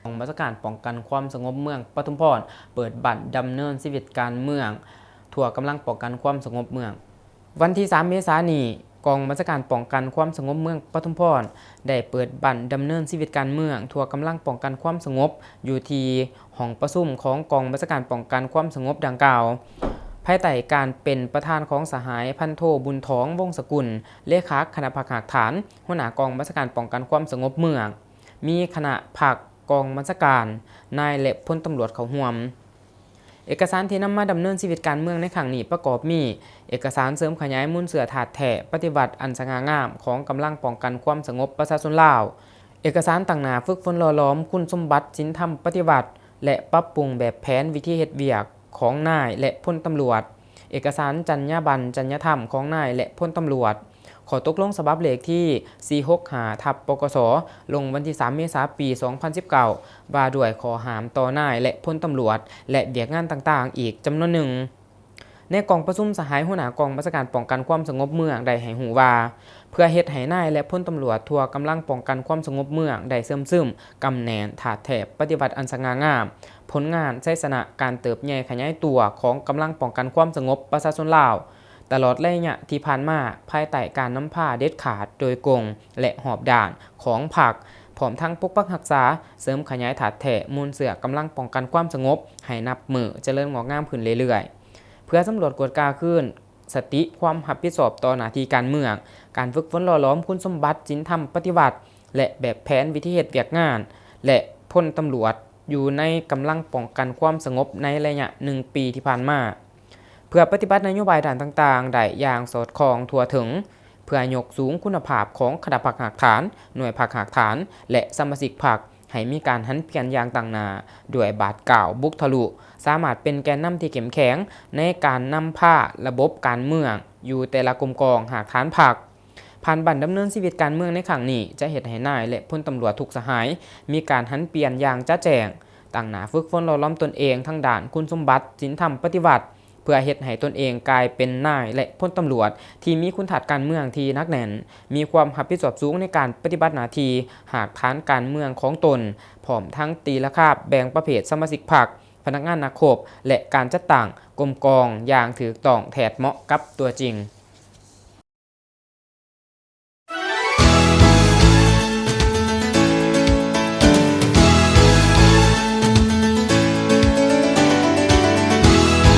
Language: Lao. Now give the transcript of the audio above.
ກອງບັນຊາການປ້ອງກັນຄວາມສະຫງົບເມືອງປະທຸມພອນ ເປີດບັ້ນດຳເນີນຊີວິດການເມືອງ ທົ່ວກຳລັງປ້ອງກັນຄວາມສະຫງົບເມືອງ. ວັນທີສາມ ເມສານີ້, ກອງບັນຊາການປ້ອງກັນຄວາມສະຫງົບເມືອງປະທຸມພອນ ໄດ້ເປີດບັ້ນດຳເນີນຊີວິດການເມືອງ ທົ່ວກຳລັງປ້ອງກັນຄວາມສະຫງົບ ຢູ່ທີ່ຫ້ອງປະຊຸມຂອງກອງບັນຊາການປ້ອງກັນຄວາມສະຫງົບດັ່ງກ່າວ ພາຍໃຕ້ການເປັນປະທານຂອງສະຫາຍ ພັນໂທ ບຸນຖອງ ວົງສະກຸນ ເລຂາຄະນະພັກຮາກຖານ, ຫົວໜ້າກອງບັນຊາການປ້ອງກັນຄວາມສະຫງົບເມືອງ, ມີຄະນະພັກ, ກອງບັນຊາການ, ນາຍ ແລະ ພົນຕຳຫຼວດເຂົ້າຮ່ວມ. ເອກະສານທີ່ນຳມາດຳເນີນຊີວິດການເມືອງໃນຄັ້ງນີ້ປະກອບມີ ເອກະສານເສີມຂະຫຍາຍມູນເຊື້ອທາດແທ້ປະຕິວັດອັນສະຫງ່າງາມຂອງກຳລັງປ້ອງກັນຄວາມສະຫງົບປະຊາຊົນລາວ, ເອກະສານຕັ້ງໜ້າຝຶກຝົນຫຼໍ່ຫຼອມຄຸນສົມບັດສິນທຳປະຕິວັດ ແລະ ປັບປຸງແບບແຜນວິທີເຮັດວຽກຂອງນາຍ ແລະ ພົນຕຳຫຼວດ, ເອກະສານຈັນຍາບັນຈັນຍາທຳຂອງນາຍ ແລະ ພົນຕຳຫຼວດ, ຂໍ້ຕົກລົງສະບັບເລກທີສີ່ຫົກຫ້າ ທັບ ປກສ ລົງວັນທີສາມ ເມສາ ປີສອງພັນສິບເກົ້າ ວ່າດ້ວຍຂໍ້ຫ້າມຕໍ່ນາຍ ແລະ ພົນຕຳຫຼວດ ແລະ ວຽກງານຕ່າງໆ ອີກຈຳນວນໜຶ່ງ. ໃນກອງປະຊຸມ, ສະຫາຍຫົວໜ້າກອງບັນຊາການປ້ອງກັນຄວາມສະຫງົບເມືອງໄດ້ໃຫ້ຮູ້ວ່າ ເພື່ອເຮັດໃຫ້ນາຍ ແລະ ພົນຕຳຫຼວດທົ່ວກຳລັງປ້ອງກັນຄວາມສະຫງົບເມືອງໄດ້ເຊື່ອມຊຶມ, ກຳແໜ້ນທາດແທ້ປະຕິວັດອັນສະຫງ່າງາມ, ຜົນງານ, ໄຊຊະນະ, ການເຕີບໃຫຍ່ຂະຫຍາຍຕົວຂອງກຳລັງປ້ອງກັນຄວາມສະຫງົບປະຊາຊົນລາວ ຕະຫຼອດໄລຍະທີ່ຜ່ານມາ, ພາຍໃຕ້ການນຳພາເດັດຂາດ, ໂດຍກົງ ແລະ ຮອບດ້ານຂອງພັກ, ພ້ອມທັງປົກປັກຮັກສາ, ເສີມຂະຫຍາຍທາດແທ້ມູນເຊື້ອກຳລັງປ້ອງກັນຄວາມສະຫງົບໃຫ້ນັບມື້ຈະເລີນງອກງາມຂຶ້ນເລື້ອຍໆ. ເພື່ອສຳຫຼວດກວດກາຄືນສະຕິຄວາມຮັບຜິດຊອບຕໍ່ໜ້າທີ່ການເມືອງ, ການຝຶກຝົນຫຼໍ່ຫຼອມຄຸນສົມບັດສິນທຳປະຕິວັດ ແລະ ແບບແຜນວິທີເຮັດວຽກງານ ແລະ ພົນຕຳຫຼວດຢູ່ໃນກຳລັງປ້ອງກັນຄວາມສະຫງົບໃນໄລຍະໜຶ່ງປີທີ່ຜ່ານມາ. ເພື່ອປະຕິບັດນະໂຍບາຍດ້ານຕ່າງໆໄດ້ຢ່າງສອດຄ່ອງທົ່ວເຖິງ, ເພື່ອຍົກສູງຄຸນນະພາບຂອງຄະນະພັກຮາກຖານ, ໜ່ວຍພັກຮາກຖານ ແລະ ສະມາຊິກພັກ ໃຫ້ມີການຫັນປ່ຽນຢ່າງຕັ້ງໜ້າ, ດ້ວຍບາດກ້າວບຸກທະລຸ, ສາມາດເປັນແກນນຳທີ່ເຂັ້ມແຂງໃນການນຳພາລະບົບການເມືອງຢູ່ແຕ່ລະກົມກອງຮາກຖານພັກ. ຜ່ານບັ້ນດຳເນີນຊີວິດການເມືອງໃນຄັ້ງນີ້ ຈະເຮັດໃຫ້ນາຍ ແລະ ພົນຕຳຫຼວດທຸກສະຫາຍ ມີການຫັນປ່ຽນຢ່າງຈະແຈ້ງ, ຕັ້ງໜ້າຝຶກຝົນຫຼໍ່ຫຼອມຕົນເອງທາງດ້ານຄຸນສົມບັດສິນທຳປະຕິວັດ, ເພື່ອເຮັດໃຫ້ຕົນເອງກາຍເປັນນາຍ ແລະ ພົນຕຳຫຼວດທີ່ມີຄຸນທາດການເມືອງທີ່ໜັກແໜ້ນ, ມີຄວາມຮັບຜິດຊອບສູງໃນການປະຕິບັດໜ້າທີ່ຮາກຖານການເມືອງຂອງຕົນ, ພ້ອມທັງຕີລາຄາແບ່ງປະເພດສະມາຊິກພັກ, ພະນັກງານນັກຮົບ ແລະ ການຈັດຕັ້ງກົມກອງຢ່າງຖືກຕ້ອງແທດເໝາະກັບຕົວຈິງ.